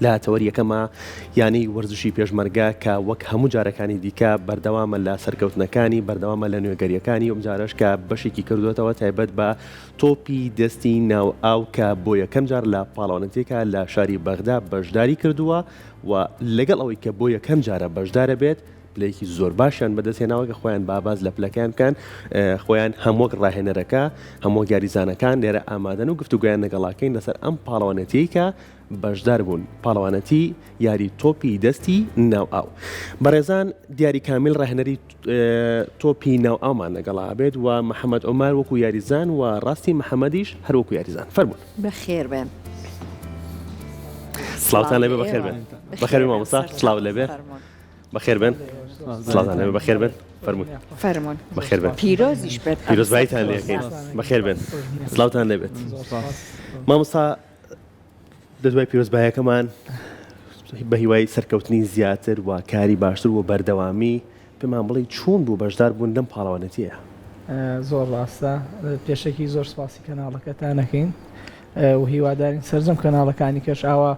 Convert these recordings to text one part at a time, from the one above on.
لە تەوەری یەکەما یانەی وەرزشی پێشمەرگە کە وەک هەموو جارەکانی دیکە بەردەوامە لە سەرکەوتنەکانی، بەردەوامە لە نوێگەرییەکانی، ئەمجارەش کە بەشێکی کردووەتەوە تایبەت بە تۆپی دەستی ناو ئاو کە بۆ یەکەم جار لە پاڵەوانێتیەکە لە شاری بەغدا بەشداری کردووە و لەگەڵ ئەوەی کە بۆ یەکەم جارە بەشدارە بێت پلەیەکی زۆر باشیان بەدەستهێناوە کە خۆیان با باس لە پلەکەیان بکەن خۆیان هەم وەک ڕاهێنەرەکە هەم وەک یاریزانەکان لێرە ئامادەن و گفتوگۆیان لەگەڵاکەین لەسەر ئەم پاڵەوانێتیەی کە بەشدار بوون پاڵەوانەتی یاری تۆپی دەستی ناو ئاو. بەڕێزان دیاری کامیل ڕاهێنەری تۆپی ناو ئاومان لەگەڵا بێت و محەممەد عومار وەکو یاریزان و ڕاستی محەممەدیش هەر وەکو یاریزان فەرموون. بەخێر بێن. سڵاوتان لێبێ بەخێر بێن. بەخێر بێن مامۆستا سڵاو لێبێ. بەخێر بێن. سڵاوتان لێبێ بەخێر بێن. فەرموون. فەرموون. بەخێر بێن. پیرۆزیش بێت. پیرۆزباییتان لێ ئەکەین. بەخێر بێن. سڵاوتان لێبێت. مامۆستا لە دوای پیرۆزبایەکەمان بە هیوای سەرکەوتنی زیاتر و کاری باشتر و بەردەوامی پێمان بڵێ چۆن بوو بەشدار بوون لەم پاڵەوانێتیە؟ زۆر ڕاستە پێشەکی زۆر سپاسی کەناڵەکەتان ئەکەین و هیوادارین سەرجەم کەناڵەکانی کەش ئاوا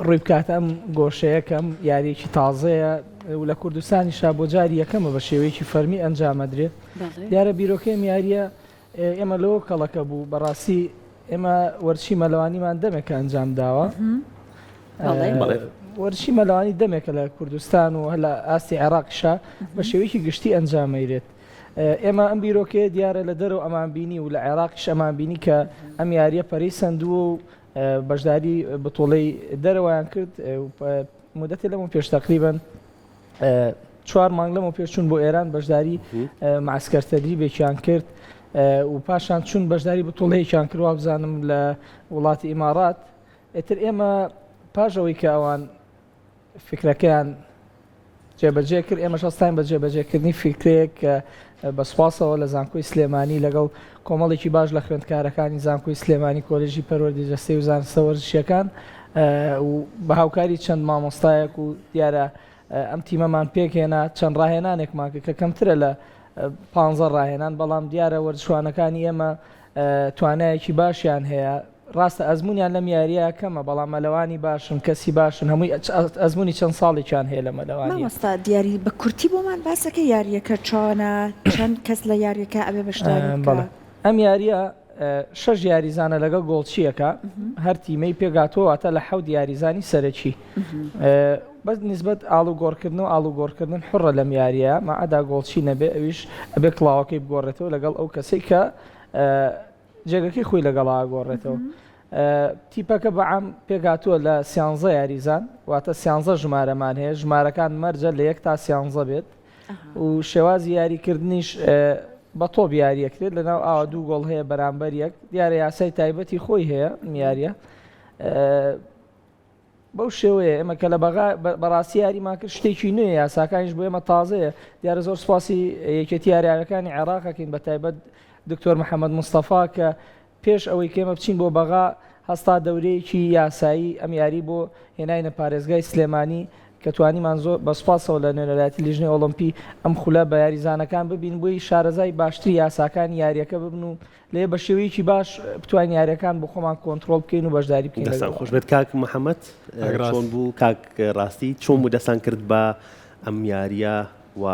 ڕووی بکاتە ئەم گۆشەیە کەم یاریەکی تازەیە و لە کوردستانیشا بۆ جاری یەکەمە بە شێوەیەکی فەرمی ئەنجامەدرێت دیارە بیرۆکەی یاریە ئێمە لەوە کەڵەکە بوو بەڕاستی ئێمە وەرچی مەلەوانیمان دەمێکە ئەنجام داوە وەرچی مەلەوانی دەمێکە لە کوردستان و هەر لە ئاستی عێراقیشا بە شێوەیەکی گشتی ئەنجامەیرێت ئێمە ئەم بیرۆکەیە دیارە لە دەرەوە ئەمان بینی و لە عێراقیش ئەمان بینی کە ئەم یاریە پەرەی سەندووە و بەشداری بتوڵەی دەرەوەیان کرد مدەتێ لەمە پێش تقریبن چوار مانگ لەمەو پێش چوون بۆ ئێران بەشداری معسکەر تەدریبێکیان کرد و پاشان چوون بەشداری بتوڵەیەکیان کرد وابزانم لە وڵاتی ئیمارات ئیتر ئێمە پاش ئەوەی کە ئەوان فکرەکەیان جێبەجێ کرد ئێمەش هەستاین بە جێبەجێکردنی فیکرەیەک کە بە سوپاسەوە لە زانکۆی سلێمانی لەگەڵ کۆمەڵێکی باش لە خوێندکارەکانی زانکۆی سلێمانی کۆلێژی پەروەردەی جەستەی و زانستە وەرزشیەکان و بە هاوکاری چەند مامۆستایەک و دیارە ئەم تیمەمان پێکهێنا چەند ڕاهێنانێکمان کرد کە کەمترە لە پانزە ڕاهێنان بەڵام دیارە وەرزشوانەکانی ئێمە توانایەکی باشیان هەیە ڕاستە ئەزمونیان لەم یاریە کەمە بەڵام مەلەوانی باشن کەسی باشن هەمووی ئەزمونی چەند ساڵێکیان هەیە لە مەلەوانی. مامۆستا دیاری بە کورتی بۆمان باسەکە یاریەکە چۆنە چەند کەس لە یاریەکە ئەبێ بەشداری بکا؟ بەڵێ ئەم یاریە شەش یاریزانە لەگەڵ گۆڵچییەکە هەر تیمەی پێکهاتووە واتە لە حەوت یاریزانی سەرەکی بەس نسبەت ئاڵوگۆڕکردن و ئاڵوگۆڕکردن حڕە لەم یاریە مەعەدا گۆڵچی نەبێ ئەویش ئەبێ کڵاوەکەی بگۆڕێتەوە لەگەڵ ئەو کەسەی کە جێگەکەی خۆی لەگەڵا گۆڕێتەوە تیپەکە بەعام پێکهاتووە لە سیانزە یاریزان واتە سیانزە ژمارەمان هەیە ژمارەکان مەرجە لە یەک تا سیانزە بێت و شێوازی یاریکردنیش بە تۆپ یاریەکرێت لەناو ئاوا دوو گۆڵ هەیە بەرامبەر یەک دیارە یاسای تایبەتی خۆی هەیە یاریە بەو شێوەیە ئێمە کە لە بەغا بەڕاستی یاریمان کرد شتێکی نوێ یاساکانیش بۆ ئێمە تازەیە دیارە زۆر سوپاسی یەکێتی یاریاەکانی عێراقەکەین بە تایبەت دکتۆر محەممەد مستەفا کە پێش ئەوەی کە ئێمە بچین بۆ بەغا هەستا دەورەیەکی یاسایی ئەم یاری بۆ هێناینە پارێزگای سلێمانی کە توانیمان زۆر بە سوپاسەوە لە نوێنەرایەتی لیژنەی ئۆڵۆمپی ئەم خولە بە یاریزانەکان ببین بۆی شارەزای باشتری یاساکانی یاریەکە ببن و لێ بە شێوەیەکی باش بتوانین یاریەکان بۆ خۆمان کۆنترۆڵ بکەین و بەشداری بکەین دەستان خۆش بێت کاک محەممەد چۆن بوو کاک ڕاستی چۆن بوو دەستان کرد بە ئەم یاریە و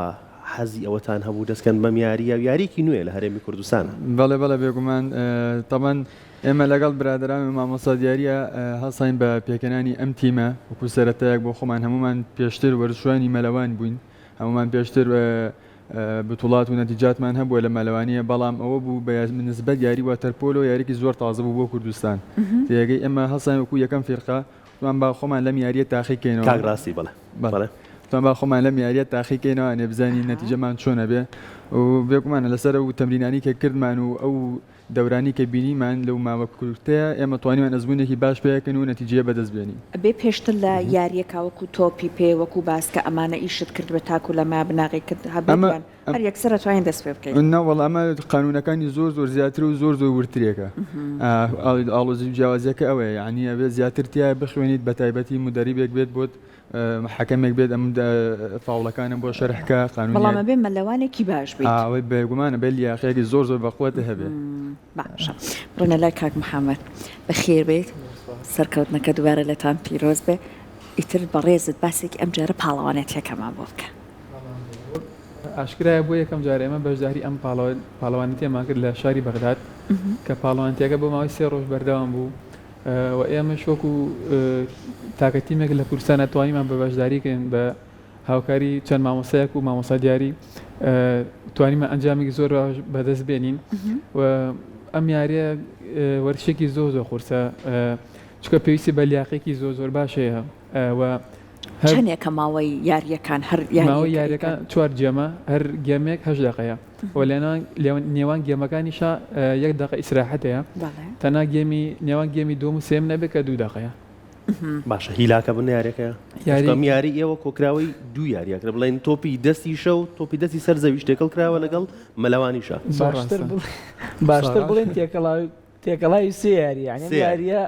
حەزی ئەوەتان هەبوو دەستکەن بەم یاریە و یاریەکی نوێ لە هەرێمی کوردستانە؟ بەڵێ بەڵێ بێگومان تەبەن ئێمە لەگەڵ برادەران و مامۆستا دیاریە هەڵساین بە پێکهێنانی ئەم تیمە وەکو سەرەتایەک بۆ خۆمان هەموومان پێشتر وەرزشوانی مەلەوان بووین هەموومان پێشتر بتوڵات و نەتیجاتمان هەبووە لە مەلەوانیە بەڵام ئەوە بوو بە نسبەت یاری واتەرپۆلۆ یاریکی زۆر تازە بوو بۆ کوردستان تێگەی ئێمە هەڵساین وەکو یەکەم فیرقە وتمان با خۆمان لەم یاریە تاقی کەینەوە. کاک ڕاستی بەڵێ بەڵێ. وتمان با خۆمان لەم یاریە تاقی کەینەوە ئەنێ بزانین نەتیجەمان چۆن ئەبێ و بێگومان لەسەر ئەو تەمرینانی کە کردمان و ئەو دەورانی کە بینیمان لەو ماوە کورتەیە ئێمە توانیمان ئەزموونێکی باش پێکەین و نەتیجەیە بەدەست بێنین. ئەبێ پێشتر لە یاریەکا وەکو تۆپی پێ وەکو باسکە ئەمانە ئیشت کردبێ تاکو لەمە بناغەی کرد هەبێت یان هەر یەکسەر ئەتوانین دەست پێ بکەین؟ نەوەڵا ئەمە قانوونەکانی زۆر زۆر زیاتر و زۆر زۆر وردترێکە. ئاڵۆزی و جیاوازیەکە ئەوەیە یانی ئەبێت زیاتر تیایا بخوێنیت بە تایبەتی مودەریبێک بێت بۆت حەکەمێک بێت ئەم فاوڵەکانم بۆ شەرح کا قانونی بەڵام ئەبێ مەلەوانێکی باش بێت. بیت. ئەوەی بێگومانە بێ لیاقەیەکی زۆر زۆر بەقوەت هەبێ. باشە بڕۆینە لای کاک محەمەد بەخێر بێیت سەرکەوتنەکە دووبارە لێتان پیرۆز بێ ئیتر بەڕێزت باسێکی ئەم جارە پاڵەوانێتیەکەمان بۆ بکە. ئاشکرایە بۆ یەکەم جار ئێمە بەشداری ئەم پاڵەوانێتیەمان کرد لە شاری بەغداد کە پاڵەوانێتیەکە بۆ ماوەی سێ ڕۆژ بەردەوام بوو و ئێمەش وەکو تاکە تیمێک لە کوردستانە توانیمان بە بەشداریکردن بە هاوکاری چەند مامۆستایەک و مامۆستا دیاری توانیمان ئەنجامێکی زۆر باش بەدەست بێنین و ئەم یاریە وەرشێکی زۆر زۆر قورسە چکە پێویستی بە لیاقێکی زۆر زۆر باش هەیە و چەندێکە ماوەی یاریەکان هەر ماوەی یاریەکان چوار game ە هەر game ێک هەش دقەیە و لە نێوان game ەکانیشا یەک دقە ئیسراحەت هەیە تەنها game ی نێوان game ی دووەم و سێم نەبێت کە دوو دقەیە. باشە هیلاکە بن یاریەکە یاریەکەم یاری ئێوە کۆکراوەی دوو یاریەکە بڵێن تۆپی دەستی شەو تۆپی دەستی سەر زەویش تێکەڵ کراوە لەگەڵ مەلەوانیشە باشتر بڵێن تێکەڵاوی تێکەڵاوی سێ یاری یعنی یاریە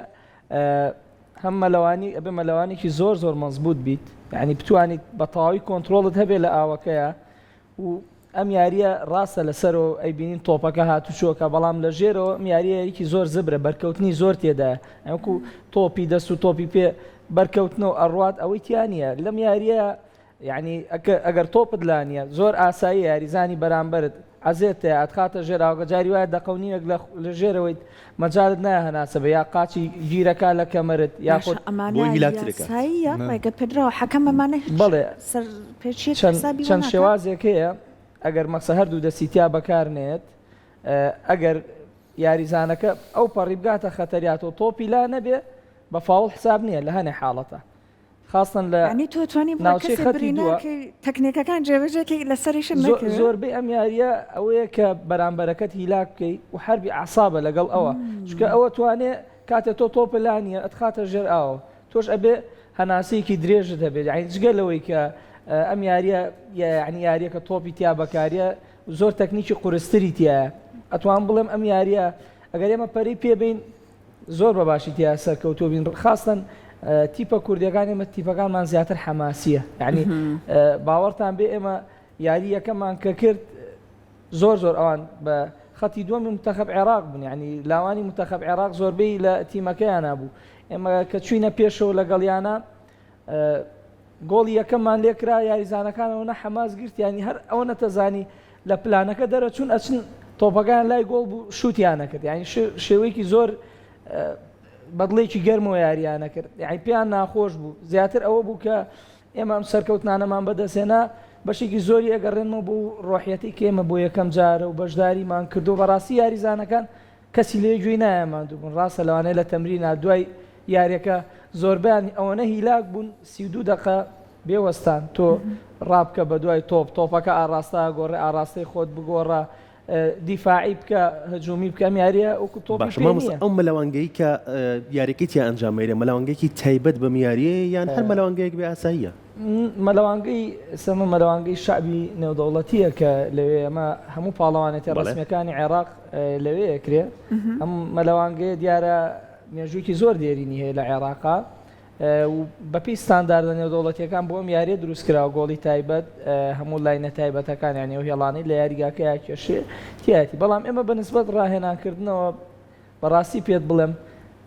هەم مەلەوانی ئەبێ مەلەوانێکی زۆر زۆر مەزبوط بیت یعنی بتوانیت بە تەواوی کۆنتترۆڵت هەبێ لە ئاوەکەیە و ئەم یاریە ڕاستە لەسەرەوە ئەیبینین تۆپەکە هاتوچۆکە بەڵام لە ژێرەوە ئەم یاریە یاریکی زۆر زبرە بەرکەوتنی زۆر تێدایە وەکو تۆپی دەست و تۆپی پێ بەرکەوتنەوە ئەڕوات ئەوەی تیا نییە لەم یاریە یعنی ئەگەر تۆپت لا نییە زۆر ئاسایی یاریزانی بەرامبەرت عەزێتە ئەتخاتە ژێر ئاوەکە جاری وایە دەقە و نیوێک لە ژێرەوەیت مەجالت نایە هەناسە بە یا قاچی گیرەکا لە کەمەرت یاخود باشە ئەمانە بۆی هیلاکتر ئەکات. یاساییە ڕێگە پێدراوە حەکەم ئەمانە هیچ بەڵێ سەرپێچیەک چەند حسابی بۆ چەند ناکا؟ شێوازێک هەیە ئەگەر مەسە هەردوو دەستی تیا بەکار نێت ئەگەر یاریزانەکە ئەو پەڕی بگاتە خەتەریاتەوە تۆپی لا نەبێ بە فاوڵ حساب نییە لە هەنێ حاڵەتە خاستەن لە یانی تۆ توانی بڵێ ناوچەی کەسێ خەتی برینا دووە. کەی تەکنیکەکان جێبەجێ کەی لەسەریشت نەکەوێ؟ زۆربەی ئەم یارییە ئەوەیە کە بەرامبەرەکەت هیلاک بکەی و حەربی ئەعسابە لەگەڵ ئەوە چونکە ئەوە توانێ کاتێ تۆ تۆپە لا نییە ئەتخاتە ژێر ئاوە تۆش ئەبێ هەناسەیەکی درێژت هەبێت یعنی جگە لەوەی کە ئەم یاریە یعنی یاریەکە تۆپی تیا بەکاریە زۆر تەکنیکی قورستری تایە ئەتوان بڵێم ئەم یاریە ئەگەر ئێمە پەرەی پێبین زۆر بە باشی تیا سەرکەوتوو بین خاستەن تیپە کوردیەکان ئێمە تیپەکانمان زیاتر حەماسیە یعنی باوەڕتان بێ ئێمە یاری یەکەمان کە کرد زۆر زۆر ئەوان بە خەتی دووەمی منتەخەب عێراق بوون یعنی لاوانی منتەخەب عێراق زۆربەی لە تیمەکەیانە بوو ئێمە کە چوینە پێشەوە لەگەڵیانە گۆڵی یەکەممان لێکرا یاریزانەکان ئەوەنە حەماس گرت یانی هەر ئەوە نەتەزانی لە پلانەکە دەرەچوون ئەچن تۆپەکان لای گۆڵ بوو شووتیانە کرد یانی شێوەیەکی زۆر بەدڵێکی گەرمەوە یاریانە کرد یانی پێیان ناخۆش بوو زیاتر ئەوە بوو کە ئێمە ئەم سەرکەوتنانەمان بەدەستهێنا بەشێکی زۆری ئەگەڕێنمەوە بۆ ڕۆحیەتی کە ئێمە بۆ یەکەم جارە و بەشداریمان کردو بەڕاستی یاریزانەکان کەسی لێ گوێی نایە ماندوو بوون ڕاستە لەوانەیە لە تەمرینا دوای یاریەکە زۆربەیان ئەوەنە هیلاک بوون 32 دەقە بێ وەستان تۆ ڕابکە بە دوای تۆپ تۆپەکە ئاڕاستە گۆڕێ ئاڕاستەی خۆت بگۆڕە دیفاعی بکە هجومی بکە ئەم یاریە وەکو تۆپی باشە پێ مامۆستا نییە. ئەو مەلەوانگەی کە یاریەکەی تیا ئەنجام مەیرێ مەلەوانگەیەکی تایبەت بەم یاریەیە یان هەر مەلەوانگەیەک بێ ئاساییە؟ مەلەوانگەی سەمە مەلەوانگەی شەعبی نێودەوڵەتییە کە لەوێ ئەمە هەموو پاڵەوانێتیە ڕەسمییەکانی عێراق لەوێ ئەکرێ. ئەم مەلەوانگەیە دیارە مێژوویەکی زۆر دێرینی هەیە لە عێراقا و بەپێی ستانداردە نێودەوڵەتییەکان بۆ ئەم یارییە دروست کراوە، گۆڵی تایبەت، هەموو line ە تایبەتەکان یانی ئەو هێڵانەی لە یاریگاکەیا کێشێ تیایەتی. بەڵام ئێمە بە نسبەت ڕاهێنانکردنەوە بەڕاستی پێت بڵێم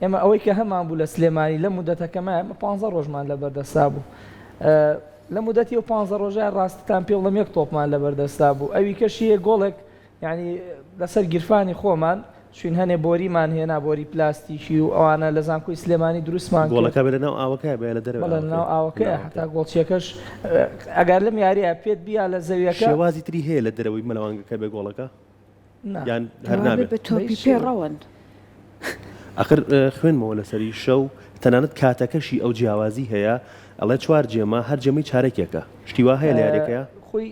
ئێمە ئەوەی کە هەمان بوو لە سلێمانی لەم مودەتە کەمە ئێمە پانزە ڕۆژمان لەبەر دەستا بوو لە مودەتی ئەو پانزە ڕۆژە ڕاستتان پێ بڵێم یەک تۆپمان لەبەر دەستا بوو ئەوی کەشی یە گۆڵێک یعنی لەسەر گیرفانی خۆمان چوین هەنێ بۆریمان هێنا بۆری پلاستیکی و ئەوانە لە زانکۆی سلێمانی دروستمان کرد. گۆڵەکە بێ لەناو ئاوەکەیە بێ لە دەرەوەی بەڵێ لەناو ئاوەکەیە ئاوەکەیە هەتا گۆڵچیەکەش ئەگەر لەم یاریە پێت بیا لە زەویەکە شێوازی تری هەیە لە دەرەوەی مەلەوانگەکە بێ گۆڵەکە؟ نا. یان هەر نابێ؟ بە تۆپی پێ ڕەوەن. ئەخر خوێنمەوە لەسەری شەو تەنانەت کاتەکەشی ئەو جیاوازی هەیە ئەڵێ چوار game ە هەر game ەی چارەکێکە شتی وا هەیە لە یاریەکەیا؟ خۆی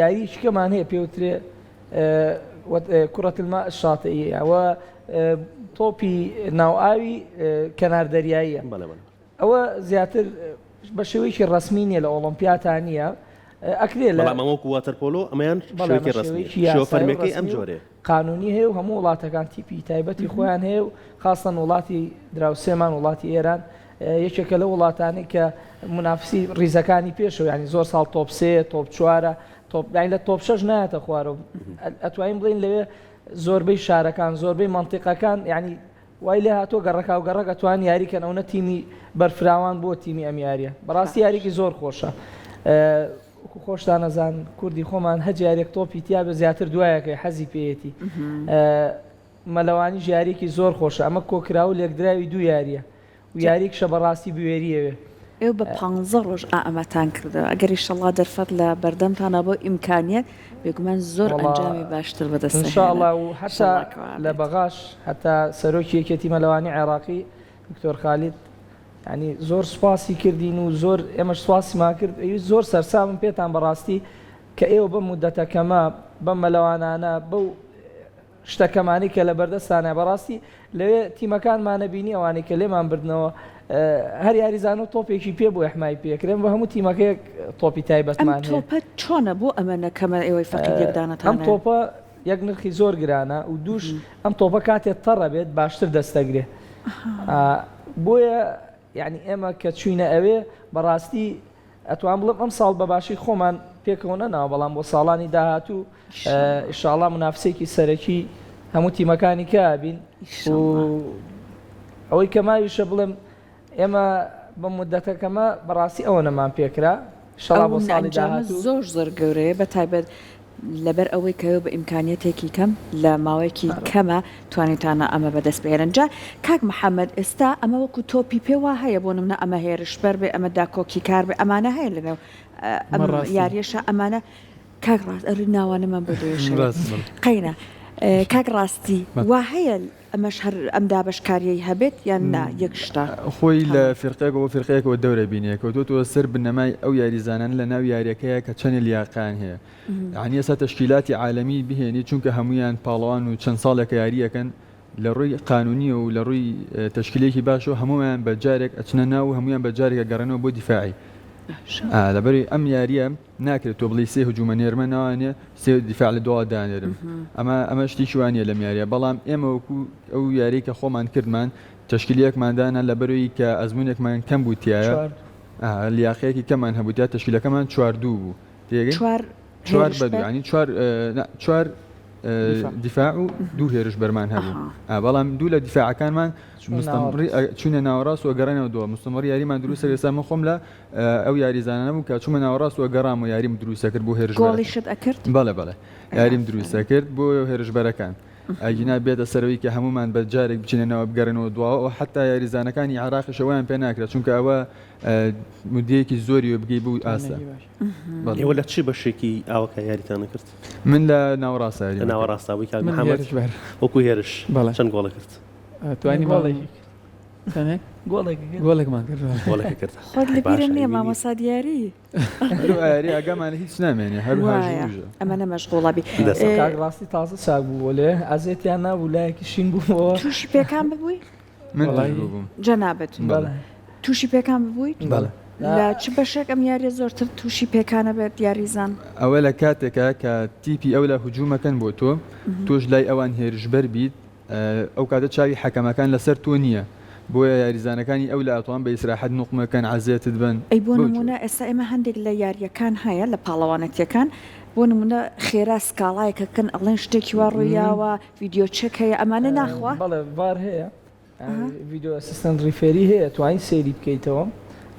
یاریەکی کەمان هەیە پێوترێ كرة الماء الشاطئية ئەوە تۆپی ناوئاوی کەنار دەریاییە بەڵێ بەڵێ. ئەوە زیاتر بە شێوەیەکی ڕەسمی نییە لە ئۆڵۆمپیاتا نییە ئەکرێ لە بەڵام ئەمە وەکو واتەر پۆلۆ ئەمەیان بەڵێ شێوەیەکی ئەمە ڕەسمییە شێوەیەکی شێوە یاسایی و فەرمیەکەی ئەم ڕەسمی و جۆرەیە. قانونی هەیە و هەموو وڵاتەکان تیپی تایبەتی خۆیان هەیە و خاستەن وڵاتی دراوسێمان وڵاتی ئێران یەکێکە لەو وڵاتانەی کە مونافسی ڕیزەکانی پێشەوە یانی زۆر ساڵ تۆپ سێ تۆپ چوارە. تۆپ یانی لە تۆپ شەش نایەتە خوارەوە ئەتوانین بڵێین لەوێ زۆربەی شارەکان زۆربەی مەنتیقەکان یانی وای لێ هاتووە گەڕەکاو گەڕەک ئەتوان یاری کەن ئەونە تیمی بەرفراوان بووە تیمی ئەم یاریە بەڕاستی یاریکی زۆر خۆشە وەکو خۆشتان ئەزان کوردی خۆمان هەج یاریەک تۆپی تیابێ زیاتر دوایەکەی حەزی پێیەتی مەلەوانیش یاریەکی زۆر خۆشە ئەمە کۆکراو لێکدراوی دوو یاریە و یاریکشە بەڕاستی بوێریەوێ. ئێوە بە پانزە ڕۆژ ئا ئەمەتان کردەوە ئەگەر ئیشەڵا دەرفەت لە بەردەمتانا بۆ ئیمکانیەت بێگومان زۆر وەڵا ئەنجامی باشتر بەدەست ان ئەهێنن شاء اللە و هەتا ئیشەڵا کە وا لە بێت. بەغاش هەتا سەرۆکی یەکێتی مەلەوانی عێراقی دکتۆر خالید یانی زۆر سوپاسی کردین و زۆر ئێمەش سوپاسیمان کرد ئەیوت زۆر سەرسامم پێتان بەڕاستی کە ئێوە بەم مودەتە کەمە بەم مەلەوانانە بەو شتە کەمانەی کە لەبەردەستانە بەڕاستی لەوێ تیمەکانمانە بینی ئەوانەی کە لێمان بردنەوە هەر یاریزانە و تۆپێکی پێ بۆ ئەحمای پێکرێن بە هەموو تیمەکەیەک تۆپی ئەم تایبەتمان هەیە. تۆپە چۆنە بۆ ئەمەنە کەمە ئێوەی فەقیر یەک دانەتان ئەم هەیە؟ تۆپە یەک نرخی زۆر گرانە و دووش ئەم تۆپە کاتێ تەڕە بێت باشتر دەستەگرێ بۆیە یانی ئێمە کە چوینە ئەوێ بەڕاستی ئەتوان بڵێم ئەمساڵ بە باشی خۆمان پێکەوە نەناوە بەڵام بۆ ساڵانی داهاتوو ئیشاڵا منافسێکی سەرەکی هەموو تیمەکانی کە بین و ئەوەی کە ماویشە بڵێم ئێمە بە مدەتەکەمە بەڕاستی ئەوە نەمان پێکرا شەڵا بۆ ساڵی داهاتوو زۆر زۆر گەورەیە بە تایبەت لەبەر ئەوەی کە بە ئیمکانیەتێکی کەم لە ماوەیەکی کەمە توانیتانە ئەمە بەدەست بهێنن جا کاک محەمەد ئێستا ئەمە وەکو تۆپی پێ وا هەیە بۆ نمونە ئەمە هێرشبەر بێ ئەمە داکۆکیکار بێ ئەمانە هەیە لەنێو ئەم یاریەشا ئەمانە کاک ڕاست ئەرێ ناوانەمان بۆ دەوێ قەینا کاک ڕاستی وا هەیە ئەمەش هەر ئەم دابەشکاریەی هەبێت یان نا یەک شتە؟ خۆی لە فیرقەیەکەوە بۆ فیرقەیەکەوە دەورە بینێ کەوتۆتەوە سەر بنەمای ئەو یاریزانانە لە ناو یاریەکەیە کە چەنێ لیاقەیان هەیە یانی ئێستا تەشکیلاتی عالەمی بهێنی چونکە هەمویان پاڵەوان و چەند ساڵێکە یاریەکەن لە ڕووی قانونیە و لە ڕووی تەشکیلێکی باشەوە هەموویان بە جارێک ئەچنە ناو و هەمویان بە جارێک ئەگەڕێنەوە بۆ دیفاعی لەبەری ئەم یاریە ناکرێت تۆ بڵێی سێ هجومە نێرمە ناوانێ سێ دیفاع لە دواوە دانێرم ئەمە ئەمە شتێکی وا نییە لەم یاریە بەڵام ئێمە وەکو ئەو یاری کە خۆمان کردمان تەشکیلەکمان دانا لەبەرەوەی کە ئەزمونێکمان کەم بوو تایە لیاقەیەکی کەمان هەبوو تیا تەشکیلەکەمان چوار دوو بوو تێگەی چوار چوار بە دوو یانی چوار چوار دیفاع و دوو هێرش بەرمان هەبوو بەڵام دوو لە دیفاعەکانمان مستەمڕی چوونە ناوەڕاست و گەڕێنەوە دووە مستەمڕی یاریمان دروستە ئێستا من خۆم لە ئەو یاریزانانە بوو کە چوومە ناوەڕاست و گەڕام و یاریم دروستە کرد بۆ هێرشبەرەکان. گۆڵیشت ئەکرد؟ بەڵێ بەڵێ یاریم دروستە کرد بۆ هێرشبەرەکان. ئەگینا بێتە سەرەوەی کە هەموومان بە جارێک بچینە ناوە بگەڕێنەوە دواوە و حەتا یاریزانەکانی عێراقیش ئەوەیان پێ ناکرێت چونکە ئەوە مدەیەکی زۆری وێ بگەی بەو ئاستە. بەڵێ. ئێوە لە چ بەشێکی ئاوەکە یاریتان ئەکرد؟ من لە ناوەڕاستە یاریم ئەکرد. لە ناوەڕاستە بووی کاک محەمەد؟ وەکوو هێرش چەند گۆڵت کرد؟ توانیم گۆڵێکی کرد. چەندێک؟ گۆڵێکی کرد. گۆڵێکمان کرد. گۆڵێکی کرد. خۆت لە بیرم نییە مامۆستا دیاری. یاری ئاگامان هیچ نامێنێ هەر وایە ئەمەنە مەشغوڵە بی. کاک ڕاستی تازە چاک بوو لێ ئەزێتیان نابوو لایەکی شین بوو. تووشی پێکان ببووی؟ من تووش بووم. جەنابت تووشی پێکان ببوویت؟ بەڵێ. لە چ بەشێک ئەم یاریە زۆرتر تووشی پێکانە بێت یاریزان؟ ئەوە لە کاتێکە کە تیپی ئەو لە هجوومەکەن بۆ تۆ تۆش لای ئەوان هێرشبەر بیت ئەو کاتە چاوی حەکەمەکان لەسەر تۆ نییە بۆیە یاریزانەکانی ئەو لە ئەتوان بە ئیسراحەت نوقمەکەن عەزێتت بەن ئەی بۆ بەو نموونە جۆرە. ئێستا ئێمە هەندێک لە یارییەکان هەیە لە پاڵەوانەتییەکان بۆ نموونە خێرا سکاڵایەک ئەکەن ئەڵێن شتێکی وا ڕوویاوە ڤیدیۆ چێک هەیە ئەمانە ناخوا؟ بەڵێ ڤار هەیە video assistant referee هەیە توانی سەیری بکەیتەوە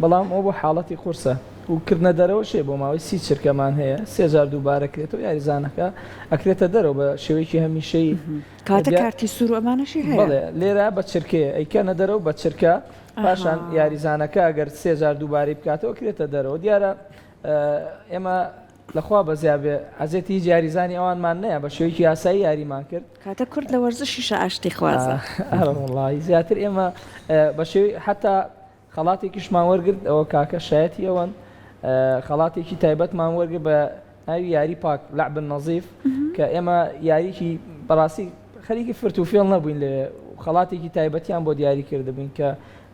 بەڵام ئەوە بۆ حاڵەتی قورسە و کردنە دەرەوەش هەیە بۆ ماوەی سی چرکەمان هەیە سێ جار دووبارە کرێتەوە یاریزانەکە ئەکرێتە دەرەوە بە شێوەیەکی هەمیشەیی کاتە کارتی سوور و ئەمانەشی هەیە بەڵێ لێرە بە چرکەیە ئەیکەنە دەرەوە بە چرکە پاشان یاریزانەکە ئەگەر سێ جار دووبارەی بکاتەوە کرێتە دەرەوە دیارە ئێمە لەخوا بەزیا بێ عەزێتی هیچ یاریزانی ئەوانمان نەیە بە شێوەیەکی ئاسایی یاریمان کرد. کاتە کورد لە وەرزشیشا ئاشتی خوازە. ئەرە وەڵاهی زیاتر ئێمە بە شێوەی حەتا خەڵاتێکیشمان وەرگرت ئەوە کاکە شایەتی ئەوەن خەڵاتێکی تایبەتمان وەرگرت بە ناوی یاری پاک لعب نظیف کە ئێمە یاریکی بەڕاستی خەریکی فرت و فێڵ نەبووین لەوێ خەڵاتێکی تایبەتیان بۆ دیاری کردبووین کە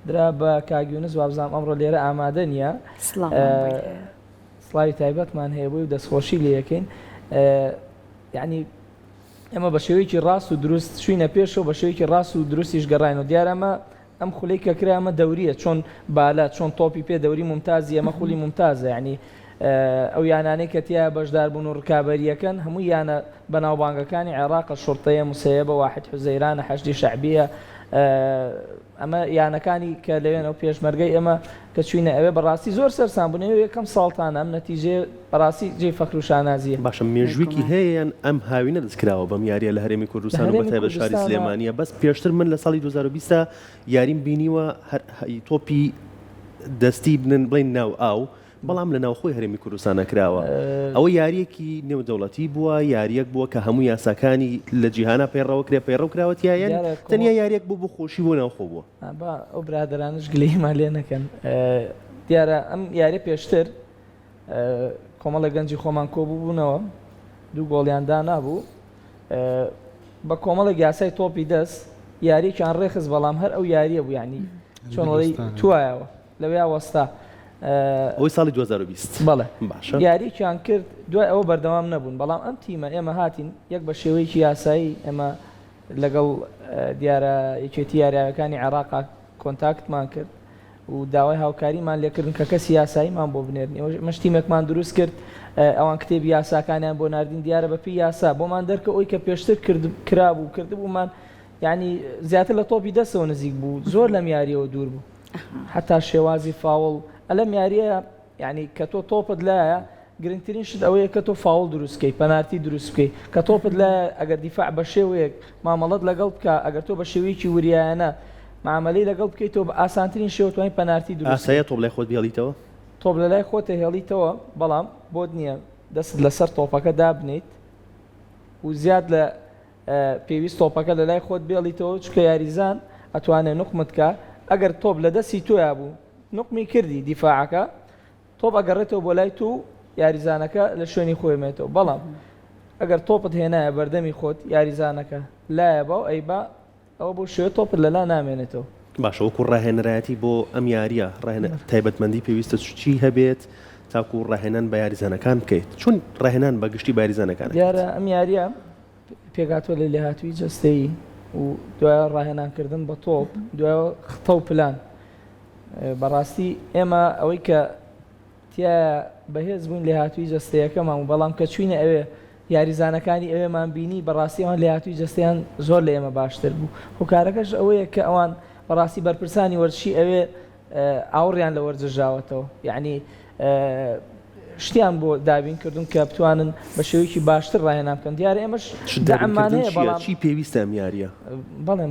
درا بە کاک یونس وابزانام ئەمڕۆ لێرە ئامادە نییە. سڵاومان بۆی هەیە. سڵاوی تایبەتمان هەیە بۆی و دەستخۆشی لێ ئەکەین یعنی ئێمە بە شێوەیەکی ڕاست و دروست چوینە پێشەوە بە شێوەیەکی ڕاست و دروستیش گەڕاین و دیارە ئەمە ئەم خولەی کە کرا ئەمە دەوریە چۆن بالە چۆن تۆپی پێ دەوری ممتازی ئەمە خولی ممتازە یعنی. ئەو یانانەی کە تیایا بەشدار بوون و ڕکابەرییەکەن هەموو یانە بەناوبانگەکانی عێراقە، شوڕتەیە، موسەیەبە، واحد حوزەیرانە، حەشدی شەعبییە، ئەمە یانەکانی کە لەوێن و پێشمەرگەی ئێمە کە چووینە ئەوێ بەڕاستی زۆر سەرسام بوون، ئێوە یەکەم ساڵتانە ئەم نەتیجەیە بەڕاستی جێی فەخر و شانازییە. باشە مێژوویەکی هەیە یان ئەم هاوینە دەست کراوە بەم یارییە لە هەرێمی لە کوردستان و هەرێمی بەتایبەت شاری کوردستانا سلێمانییە بەس پێشتر من لە ساڵی 2020 یاریم بینیوە هەر تۆپی دەستی بنن بڵێین ناو ئاو بەڵام لە ناوخۆی هەرێمی کوردستان نەکراوە. ئەوە یارییەکی نێودەوڵەتی بووە، یارییەک بووە کە هەموو یاساکانی لە جیهانا پەیڕەوە کرێ، پەیڕەو کراوە تیا یان تەنیا یارییەک بوو بۆ خۆشی بۆ ناوخۆ بووە؟ با ئەو برادەرانەش گلەییمان لێ نەکەن. دیارە ئەم یارییە پێشتر کۆمەڵێک گەنجی خۆمان کۆبووبوونەوە، دوو گۆڵیان دانابوو، بە کۆمەڵێک یاسای تۆپی دەست یارییەکیان ڕێکخست، بەڵام هەر ئەو یارییە بوو، یانی چۆن ئەڵێی توایەوە. لەویا وەستا. ئەوەی ساڵی 2020. بەڵێ. باشە. یارییەکیان کرد، دوای ئەوە بەردەوام نەبوون، بەڵام ئەم تیمە ئێمە هاتین یەک بە شێوەیەکی یاسایی ئێمە لەگەڵ دیارە یەکێتی یاریاوەکانی عێراقا کۆنتاکتمان کرد و داوای هاوکاریمان لێکردن کە کەسی یاساییمان بۆ بنێرن، ئێمەش تیمێکمان دروست کرد، ئەوان کتێبی یاساکانیان بۆ ناردین، دیارە بەپێی یاسا بۆمان دەرکەوت ئەوی کە پێشتر کرابوو کردبوومان یانی زیاتر لە تۆپی دەستەوە نزیک بوو، زۆر لەم یارییەوە دوور بوو. حەتا شێوازی فاوڵ ئەلەم یاریە یعنی کە تۆ تۆپت لایە گرنگترین شت ئەوەیە کە تۆ فاوڵ دروست بکەی پەنارتی دروست بکەی کە تۆپت لایە ئەگەر دیفاع بە شێوەیەک مامەڵەت لەگەڵ بکە ئەگەر تۆ بە شێوەیەکی وریایانە معامەلەی لەگەڵ بکەی تۆ بە ئاسانترین شێوە توانی پەنارتی دروست بکەی. ئاسایە تۆپ لای خۆت بهێڵیتەوە؟ تۆپ لەلای خۆت ئەهێڵیتەوە بەڵام بۆت نییە دەستت لەسەر تۆپەکە دابنێیت و زیاد لە پێویست تۆپەکە لەلای خۆت بێڵیتەوە چونکە یاریزان ئەتوانێ نوقمت کا ئەگەر تۆپ لە دەستی تۆیا بوو نوقمی کردی دیفاعەکە تۆپ ئەگەڕێتەوە بۆ لای تۆ و یاریزانەکە لە شوێنی خۆی مێتەوە بەڵام ئەگەر تۆپت هێنایە بەردەمی خۆت یاریزانەکە لایە با و ئەیبا ئەوە بەو شێوەیە تۆپت لەلا نامێنێتەوە. باشە وەکو ڕاهێنەرایەتی بۆ ئەم یاریە ڕاهێنەر تایبەتمەندی پێویستە چی هەبێت تاکو ڕاهێنان بە یاریزانەکان بکەیت چۆن ڕاهێنان بە گشتی بە یاریزانەکان ئەکەیت؟ دیارە ئەم یاریە پێکهاتووە لە لێهاتوویی جەستەیی و دوایە ڕاهێنانکردن بە تۆپ دوایە خطە و پلان بەڕاستی ئێمە ئەوەی کە تیایا بەهێز بووین لێهاتوویی جەستەیەکەمان بوو، بەڵام کە چووینە ئەوێ یاریزانەکانی ئەوێمان بینی بەڕاستی ئەوان لێهاتوویی جەستەیان زۆر لە ئێمە باشتر بوو، هۆکارەکەش ئەوەیە کە ئەوان بەڕاستی بەرپرسانی وەرزشی ئەوێ ئاوڕیان لە وەرزش داوەتەوە یەعنی شتیان بۆ دابین کردوون کە بتوانن بە شێوەیەکی باشتر ڕاهێنان بکەن، دیارە ئێمەش چ دابین دەعممان کردن هەیە چییە؟ بەڵام چی پێویستە ئەم یارییە؟ بەڵێ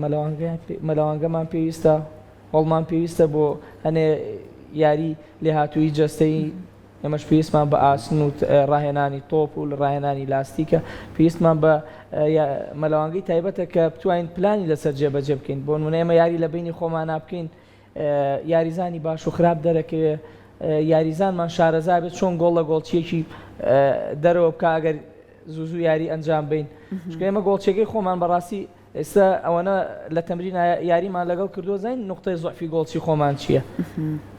مەلەوانگەمان پێویستە. هۆڵمان پێویستە بۆ هەنێ یاری لێهاتوویی جەستەیی، ئێمەش پێویستمان بە ئاسن و ڕاهێنانی تۆپ و ڕاهێنانی لاستیکە، پێویستمان بە مەلەوانگەی تایبەتە کە بتوانین پلانی لەسەر جێبەجێ بکەین، بۆ نموونە ئێمە یاری لە بەینی خۆمانا بکەین یاریزانی باش و خراپ دەرەکەوێ، یاریزانمان شارەزا بێت چۆن گۆڵ لە گۆڵچییەکی دەرەوە بکا ئەگەر زوو زوو یاری ئەنجام بەین، چونکە ئێمە گۆڵچییەکەی خۆمان بەڕاستی ئێستا ئەوەنە لە تەمرینا یاریمان لەگەڵ کردووە زانین نوقتەی زوعفی گۆڵچی خۆمان چییە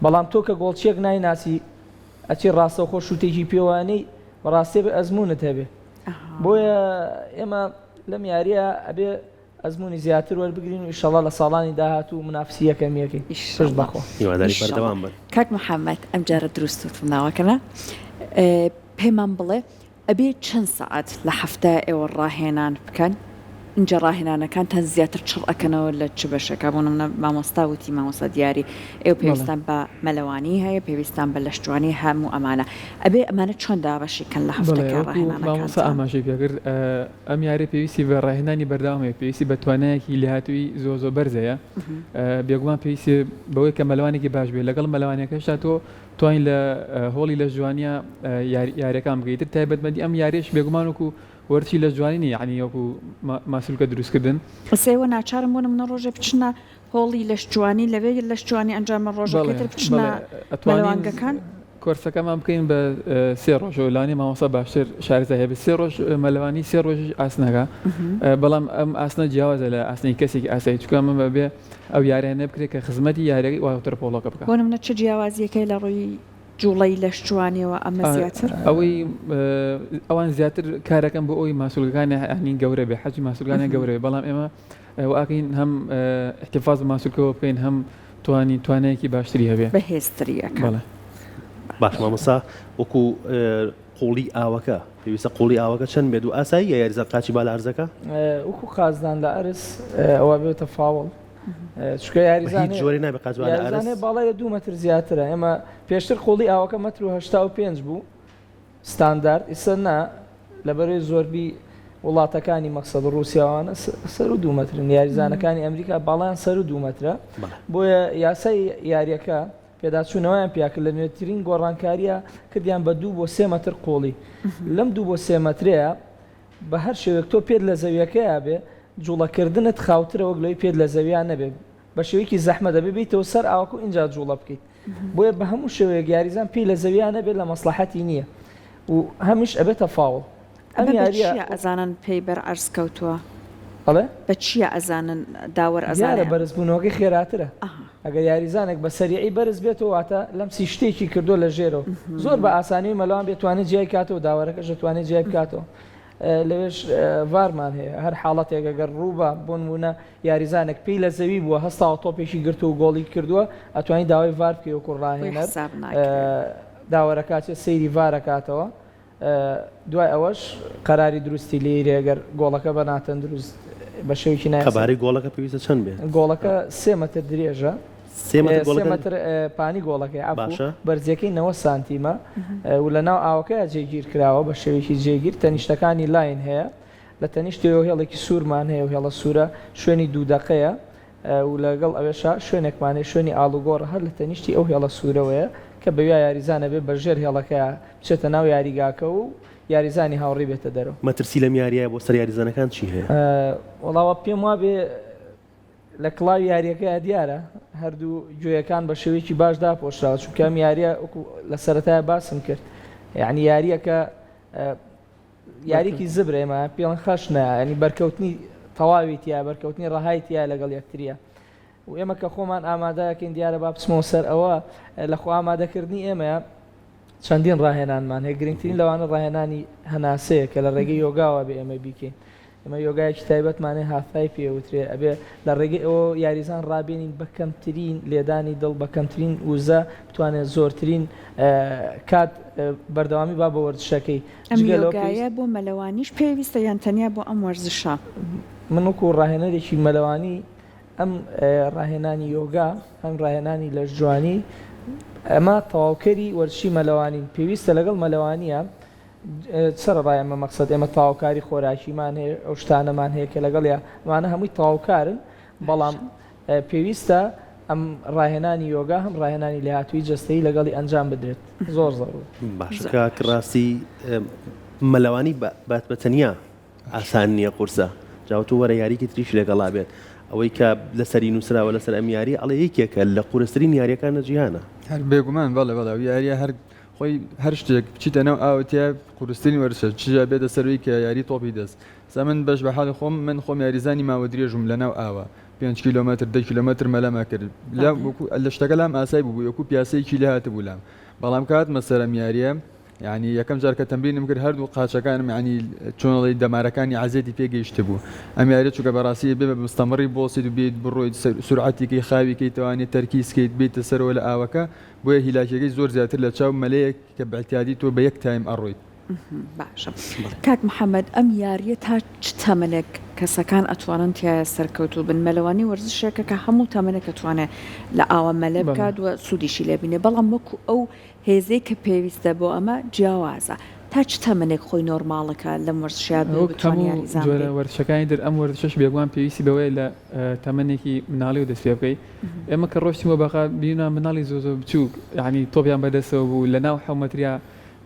بەڵام تۆ کە گۆڵچیەک نایناسی ئەچی ڕاستەوخۆ شوتێکی پێوانەی بەڕاستی بێ ئەزمونت هەبێ بۆیە ئێمە لەم یاریە ئەبێ ئەزمموی زیاتر وەربگرین و ئیشەڵا لە ساڵانی داهاتوو منافسی یەکەمیەکەی پشت بەخوا هیواداری بەردەوام بن. کاک محەممەد ئەمجارە دروست وتم ناوەکەمە پێمان بڵێ ئەبێ چەند سەعات لە هەفتەیا ئێوە ڕاهێنان بکەن ئینجا ڕاهێنانەکانتان زیاتر چڕ ئەکەنەوە لە چ بەشێکا بۆ نمونە مامۆستا وتی مامۆستا دیاری ئێوە پێویستان بە مەلەوانی هەیە پێویستان بە لەشجوانی هەموو ئەمانە ئەبێ ئەمانە چۆن دابەشی کەن لە بەڵێ هەفتەکە وەکو مامۆستا ڕاهێنانەکانتان؟ ئاماژەی پێکرد ئەم یاریە پێویستی بە ڕاهێنانی بەردەوام هەیە پێویستی بە توانایەکی لێهاتوویی زۆر زۆر بەرز هەیە بێگومان پێویستی بەوەی کە مەلەوانێکی باش بێت لەگەڵ مەلەوانیەکەشدا تۆ توانین لە هۆڵی لەشجوانیە یاریەکان بکەی ئیتر تایبەتمەندی ئەم یاریەش بێگومان وەکو وەرزشی لەشجوانی نیە یعنی وەکو ماسولکە دروستکردن. ئێستا ئێوە ناچارن بۆ نمونە ڕۆژێ بچنە هۆڵی لەشجوانی لەوێ لەشجوانی ئەنجام بەن ڕۆژەکەی بەڵێ تر بچنە بەڵێ ئەتوانین مەلەوانگەکان؟ کۆرسەکەمان بکەین بە سێ ڕۆژ لەوانەیە مامۆستا باشتر شارەزای هەبێت سێ ڕۆژ مەلەوانی سێ ڕۆژیش ئاسنەکە بەڵام ئەم ئاسنە جیاوازە لە ئاسنی کەسێکی ئاسایی چونکە ئەمە بەبێ ئەو یاریانە بکرێت کە خزمەتی یاریەکەی واتەرپۆڵۆکە بکا. بۆ نمونە چ جیاوازیەک هەیە لە ڕووی جوڵەی لەشجوانیەوە ئەمە زیاتر؟ ئەوەی ئەوان زیاتر کارەکەن بۆ ئەوی ماسولکەکانیان یانی گەورە بێ حەجمی ماسولکانیان گەورە بێ بەڵام ئێمە واکەین هەم احتفاظ بە ماسولکەوە بکەین هەم توانی توانایەکی باشتری هەبێ. بەهێزتری ئەکا. بەڵێ. باش مامۆستا وەکو قوڵی ئاوەکە پێویستە قوڵی ئاوەکە چەند بێت و ئاساییە یاریزان قاچی با لە ئەرزەکە؟ وەکو قازدان لە ئەرز ئەوە بێتە فاوڵ چونکە یاریزان هیچ جۆرێ نابێت قاچ با لە ئەرز یاریزانێ باڵای لە دوو مەتر زیاترە ئێمە پێشتر قوڵی ئاوەکە مەتر و 85 بوو ستاندارد ئیسە نا لەبەرەی زۆربی وڵاتەکانی مەقسەد ڕووسیاوانە سەر و دوو مەترن یاریزانەکانی ئەمریکا باڵیان سەر و دوو مەترە بۆیە یاسای یاریەکە پێداچوونەوەیان پیاکرد لە نوێترین گۆڕانکاریە کردیان بە دوو بۆ سێ مەتر قوڵی لەم دوو بۆ سێ مەترەیە بە هەر شێوەیەک تۆ پێت لە زەویەکەیا بێ جوڵەکردنت خاوترە وەک لەوەی پێت لە زەویا نەبێ بە شێوەیەکی زەحمەت دەبێ بێیتەوە سەر ئاوەکە و ئینجا جوڵە بکەیت بۆیە بە هەموو شێوەیەک یاریزان پێی لە زەویا نەبێت لە مەسڵەحەتی نییە و هەمیش ئەبێتە فاوڵ. ئەم ئەمە بە یارییە. چییە ئەزانن پێی بەر عەرز کەوتووە؟ بەڵێ؟ بە چییە ئەزانن داوەر ئەزانێ دیارە ئەم. بەرزبوونەوەکەی خێراترە. ئەها. ئەگەر یاریزانێک بە سەریعی بەرز بێتەوە واتە لەمسی شتێکی کردووە لە ژێرەوە زۆر بە ئاسانی مەلەوان بێتوانێت جیای کاتەوە داوەرەکەش دەتوانێت جیای بکاتەوە. لەوێش ڤارمان هەیە هەر حاڵەتێک ئەگەر ڕووبا بۆ نموونە یاریزانێک پێی لە زەوی بووە هەستاوە تۆپێکی گرتووە و گۆڵی کردووە ئەتوانی داوای ڤار بکەی وەکو بۆی ڕاهێنەر حساب ناکرێت. داوەرەکە ئەچێت سەیری ڤار ئەکاتەوە دوای ئەوەش قەراری دروستی لێیرێ گەر گۆڵەکە بە ناتەندروست بە شێوەیەکی نایاسایی قەبارەی گۆڵەکە پێویستە چەند بێت؟ گۆڵەکە سێ مەتر درێژە سێ مەتر سێ گۆڵەکە مەتر پانی گۆڵەکەی عەفو باشە. بەرزیەکەی 90 سانتیمە و لە ناو ئاوەکەیا جێگیر کراوە بە شێوەیەکی جێگیر تەنیشتەکانی line هەیە لە تەنیشتەوە هێڵێکی سوورمان هەیە و هێڵە سوورە شوێنی دوو دەقەیە و لەگەڵ ئەوێشا شوێنێکمان هەیە شوێنی ئاڵوگۆڕە هەر لە تەنیشتی ئەو هێڵە سوورەوەیە کە بەویا یاریزان ئەبێ بە ژێر هێڵەکەیا بچێتە ناو یاریگاکە و یاریزانی هاوڕێی بێتە دەرەوە. مەترسی لەم یارییە بۆ سەر یاریزانەکان چی هەیە؟ وەڵا وا پێم وابێ لە کڵاوی یارییەکەیا دیارە هەردوو گوێیەکان بە شێوەیەکی باش داپۆشراوە چونکە ئەم یارییە وەکو لە سەرەتای باسم کرد یعنی یارییەکە یاریکی زبرە ئێمە پێڵن خەشنە ینی بەرکەوتنی تەواوی تیا بەرکەوتنی ڕەهای تیا لەگەڵ یەکتریە و ئێمە کە خۆمان ئامادەکەین دیارە با بچمەوە سەر ئەوە لە خۆ ئامادەکردنی ئێمەیە چەندین ڕاهێنانمان هەیە گرنگترین لەوانە ڕاهێنانی هەناسەیە کە لە ڕێگەی یۆگاوە بێ ئێمە بیکەین ئێمە یۆگایەکی تایبەتمان هەیە هافای پێ وترێ ئەبێ لە ڕێگەی ئەوە یاریزان ڕابێنین بە کەمترین لێدانی دڵ بە کەمترین وزە بتوانێت زۆرترین کات بەردەوامی با بە وەرزشەکەی ئەم جگە لەوە یۆگایە پێویست بۆ مەلەوانیش پێویستە یان تەنیا بۆ ئەم وەرزشە؟ من وەکو ڕاهێنەرێکی مەلەوانی ئەم ڕاهێنانی یۆگا هەم ڕاهێنانی لەشجوانی ئەمە تەواوکەری وەرزشی مەلەوانین پێویستە لەگەڵ مەلەوانیە سەرەڕای ئەمە مەقسەد ئێمە تەواوکاری خۆراکیمان هەیە ئەو شتانەمان هەیە کە لەگەڵیا ئەمانە هەمووی تەواوکارن بەڵام پێویستە ئەم ڕاهێنانی یۆگا هەم ڕاهێنانی لێهاتووی جەستەیی لەگەڵی ئەنجام بدرێت زۆر زەڕووری. باشە کاک ڕاستی مەلەوانی بە تەنیا ئاسان نییە قورسە جا تۆ وەرە یاریکی تریش لەگەڵا بێت ئەوەی کە لەسەری نووسراوە لەسەر ئەم یاری ئەڵێ یەکێکە لە قورسترین یاریەکان لە جیهانە. هەر بێگومان بەڵێ بەڵێ ئەو یاریە هەر خۆی هەر شتێک بچیتە ناو ئاوە تیا قورسترین وەرزشە چ جا بێتە سەروی کە یاری تۆپی دەست سا من بەش بە حاڵی خۆم من خۆم یاریزانی ماوە درێژم لە ناو ئاوە پێنج کیلۆمەتر دە کیلۆمەتر مەلەم ئەکرد لە لە شتەکە لام ئاسای بوو وەکو پیاسەیەکی لێ هاتبوو لام بەڵام کە هاتمە سەر ئەم یاریە یعنی یەکەم جار کە تەمرینم کرد هەردوو قاچەکانم یعنی چۆن ئەڵێی دەمارەکانی عەزێتی پێ گەیشتبوو ئەم یاریە چونکە بەڕاستی بێ بە مستەمڕی بۆسیت و بێیت بڕۆیت سورعەتی کەی خاوی کەی توانێت تەرکیز کەیت بێیتە سەرەوە لە ئاوەکە بۆیە هیلاکیەکەی زۆر زیاتر لە چاو مەلەیەک کە بە ئیعتیادی تۆ بە یەک time ئەڕۆیت. باشە کاک محمد ئەم یاریە تا چ تەمەنێک کەسەکان ئەتوانن تیایا سەرکەوتوو بن مەلەوانی وەرزشێکە کە هەموو تەمەنێک ئەتوانێ لە ئاوا مەلە بکات و سوودیشی لێ بینێ بەڵام وەکو ئەو هێزەی کە پێویستە بۆ ئەمە جیاوازە تا چ تەمەنێک خۆی نۆرماڵەکە لەم وەرزشەیا بێ و وەک بتوانێ هەموو یاریزان جۆرە بێ؟ وەرزشەکانی تر ئەم وەرزشەش بێگومان پێویستی بەوەیە لە تەمەنێکی مناڵیەوە دەست پێ بکەی ئێمە کە ڕۆشتین بۆ بەغا بینیمان مناڵی زۆر زۆر بچووک یانی تۆپیان بەدەستەوە بوو لە ناو حەومەتریا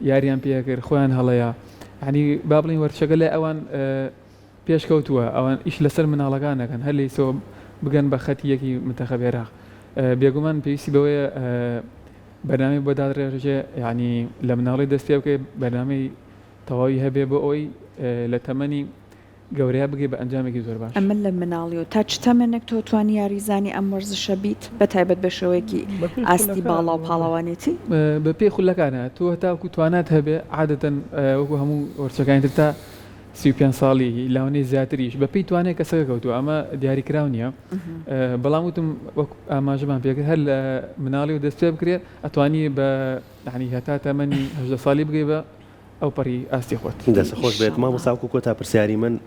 یاریان پێ ئەکرد خۆیان هەڵەیە یانی با بڵێین وەرزشەکە لای ئەوان پێشکەوتووە ئەوان ئیش لەسەر مناڵەکان ئەکەن هەر لەیسەوە بگەن بە خەتی یەکی منتەخەب عێراق بێگومان پێویستی بەوەیە بەرنامەی بۆ دادڕێژێ یانی لە مناڵی دەست پێ بکەی بەرنامەی تەواوی هەبێ بۆ ئەوەی لە تەمەنی گەورەیا بگەی بە ئەنجامێکی زۆر باش. ئەمە لە مناڵیەوە تا چ تەمەنێک تۆ توانی یاریزانی ئەم وەرزشە بیت بە تایبەت بە شێوەیەکی بەپێی ئاستی خولەکان باڵا و پاڵەوانێتی؟ بە پێی خولەکانە تۆ هەتاکو توانات هەبێ عادەتەن وەکو هەموو وەرزشەکانی تر تا. 35 ساڵی لاونەی زیاتریش بە پێی توانای کەسەکە کەوتووە ئەمە دیاریکراو نییە بەڵام وتم وەک ئاماژەمان پێکرد هەر لە مناڵی و دەست پێ بکرێ ئەتوانی بە یعنی هەتا تەمەنی 18 ساڵی بگەی بە ئەو پەڕی ئاستی خۆت. دەست خۆش بێت مامۆستا وەکو کۆتا پرسیاری من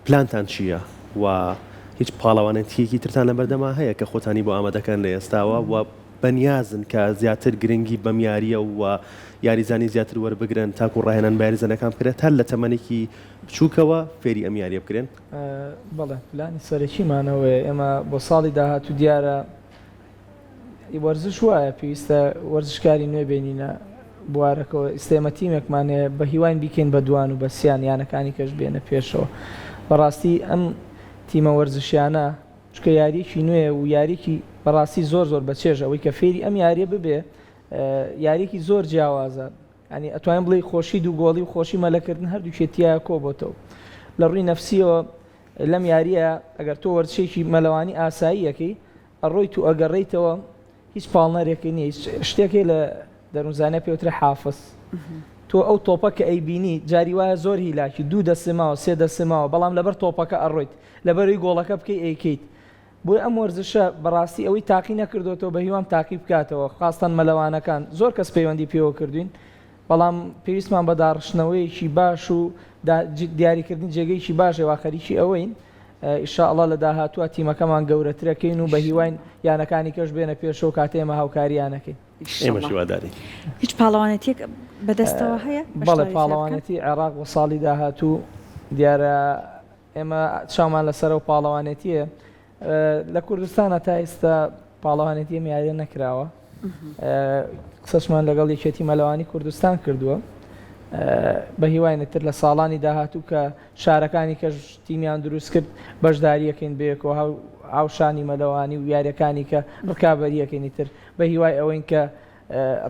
پلانتان چییە و هیچ پاڵەوانێتییەکی ترتان لەبەردەما هەیە کە خۆتانی بۆ ئامادەکەن لە ئێستاوە و بەنیازن کە زیاتر گرنگی بەم یارییە و یاریزانی زیاتر وەربگرن تاکو ڕاهێنان بە یاریزانەکان بکرێت هەر لە تەمەنێکی بچووکەوە فێری ئەم یارییە بکرێن؟ بەڵێ پلانی سەرەکیمان ئەوەیە ئێمە بۆ ساڵی داهاتوو دیارە وەرزش وایە پێویستە وەرزشکاری نوێ بێنینە بوارەکەوە ئیستا ئێمە تیمێکمان هەیە بە هیواین بیکەین بە دوان و بە سیان یانەکانی کەش بێنە پێشەوە بەڕاستی ئەم تیمە وەرزشیانە چونکە یاریەکی نوێ و یاریەکی بەڕاستی زۆر زۆر بەچێژ ئەوەی کە فێری ئەم یاریە ببێ یاریەکی زۆر جیاوازە ینی ئەتوانین بڵێ خۆشی دوو گۆڵی و خۆشی مەلەکردن هەردووکێ تیا کۆبۆتەوە لە ڕووی نەفسیەوە لەم یاریە ئەگەر تۆ وەرزشێکی مەلەوانی ئاساییەکەی ئەڕۆیت و ئەگەڕێیتەوە هیچ پاڵنەرێک نییە هیچ شتێک هەیە لە دەروونزانیا پێ وترێ حافز تۆ ئەو تۆپە کە ئەیبینی جاری وایە زۆر هیلاکی دوو دەستێ ماوە سێ دەستێ ماوە بەڵام لەبەر تۆپەکە ئەڕۆیت لەبەرەوەی گۆڵەکە بکەی ئەیکەیت بۆیە ئەم وەرزشە بەڕاستی ئەوەی تاقی نەکردۆتەوە بە هیوام تاقی بکاتەوە خاستەن مەلەوانەکان زۆر کەس پەیوەندی پێوە کردوین بەڵام پێویستمان بە داڕشتنەوەیەکی باش و دیاریکردنی جێگەیەکی باشە وا خەریکی ئەوەین ان شاء اللە لە داهاتووە تیمەکەمان گەورەترەکەین و بە هیواین یانەکانی کەش بێنە پێشەوە کاتێ ئێمە هاوکاریان ئەکەین. ئێمەش هیوادارین. هیچ پاڵەوانێتیەک بەدەستەوە هەیە؟ بەڵێ پاڵەوانێتی عێراق بۆ ساڵی داهاتوو دیارە ئێمە چاومان لەسەر ئەو پاڵەوانێتیە لە کوردستانە تا ئێستا پاڵەوانێتی ئەم یاریە نەکراوە قسەشمان لەگەڵ یەکێتی مەلەوانی کوردستان کردووە بە هیوای تر لە ساڵانی داهاتوو کە شارەکانی کەش تیمیان دروست کرد بەشداریەکەین بەیەکەوە هاوشانی مەلەوانی و یاریەکانی کە ڕکابەریەکەینی تر بە هیوای ئەوەین کە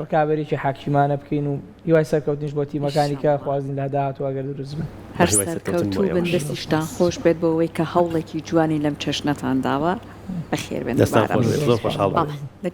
ڕکابەریەکی حاکیمانە بکەین و هیوای سەرکەوتنیش بۆ تیمەکانی کە خوازین لە داهاتوو ئەگەر دروست بن. هەر سەرکەوتوو بن دەستیشتان خۆش بێت بۆ ئەوەی کە هەوڵێکی جوانی لەم چەشنەتان داوە بەخێربێن دەستان دووبارە. خۆش بێت زۆر خۆشحاڵ بووین. بەڵێ.